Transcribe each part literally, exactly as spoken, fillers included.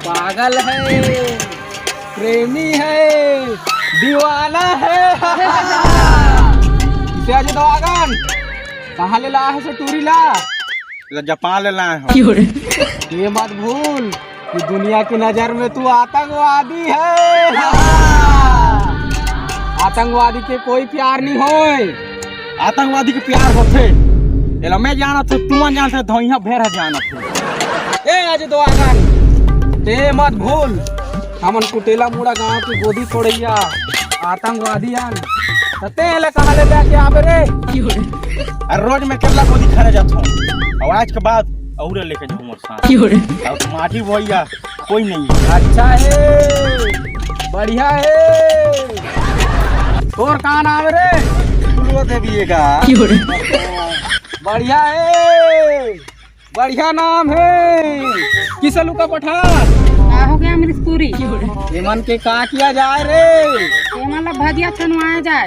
पागल है, प्रेमी है, दीवाना है। इसे अजय देवगन कहाँ ले लाए हस टूरी ला? एला जापान ले लाए हँव। ये मत भूल कि दुनिया की नजर में तू आतंकवादी है। आतंकवादी के कोई प्यार नहीं होय। आतंकवादी के प्यार होथे, एला मैं जानत हँव, तुमन जानत हव, धोइहा भेड़ ह जानत हे। ए अजय देवगन, ते मत भूल, हमन कुटेला मुड़ा गांव के गोदी कोड़ैया आतंकवादी अन। त ते एला कहाँ ले लेके आबे रे? अरे रोज मैं केला गोदी खाने जात हँव, अउ आज के बाद अउ लेके जाहूँ मोर साथ। अब माटी भैया कोई नहीं। अच्छा हे, बढ़िया हे। तोर का नाम हे रे? फुलवा देवी हे का? बढ़िया हे, बढ़िया नाम हे। किसे लुका पठान? का हो गया अमरीश पुरी? एमन के का किया जाए रे? एमन ला भजिया छनवाया जाए।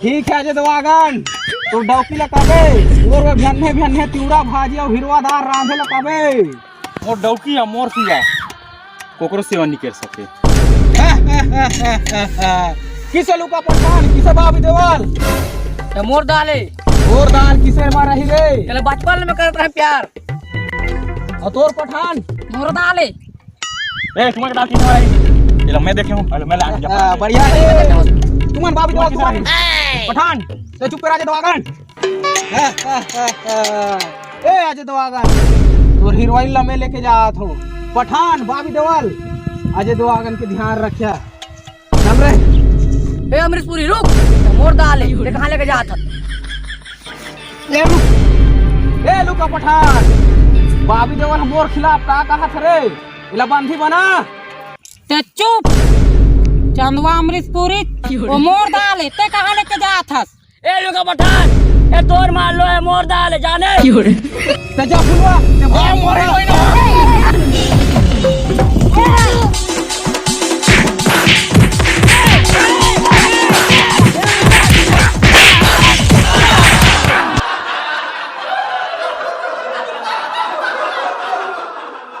ठीक हे अजय देवगन, तोर डौकी ला कबे, तोर भिन्ने भिन्ने तिवड़ा भाजी अउ हिरवा दार रांधे ला कबे। मोर डौकी या मोर सिवा कोकरो सेवा नइ कर सके। किसे लुका पठान, किसे बाबी देवल? ए मोर दाल हे। मोर दाल किसे मा रही रे? चले बचपन में करत रहे प्यार। अउ तोर पठान? मोर दाल हे। ए, तुमन के दाल किसे मा रही? ये लो, मैं देखे हूँ। अरे, मैं ला, आ, बढ़िया हे। तुमन बाबी देवल, तुमन पठान। ते चुप कर अजय देवगन। ए अजय देवगन, तोर हीरोइन ला मैं लेके जात हूँ। पठान, बाबी देवल, अजय देवगन के ध्यान रखिया। चल रे। ए अमरीश पुरी रुक, मोर दाल हे, ते कहाँ लेके जात हस? ए लुक, ए लुका पठान, बाबी देवल मोर खिलाफ का कहत हे रे? एला बंदी बना। ते चुप, चंदवा अमरीश पुरी, वो मोर दाल हे, ते कहाँ लेके जात हस? ए लुका पठान, ए तोर मान लो, ए मोर दाल हे, जाने? ते जा फुलवा, ते भाग मोरे होई ना।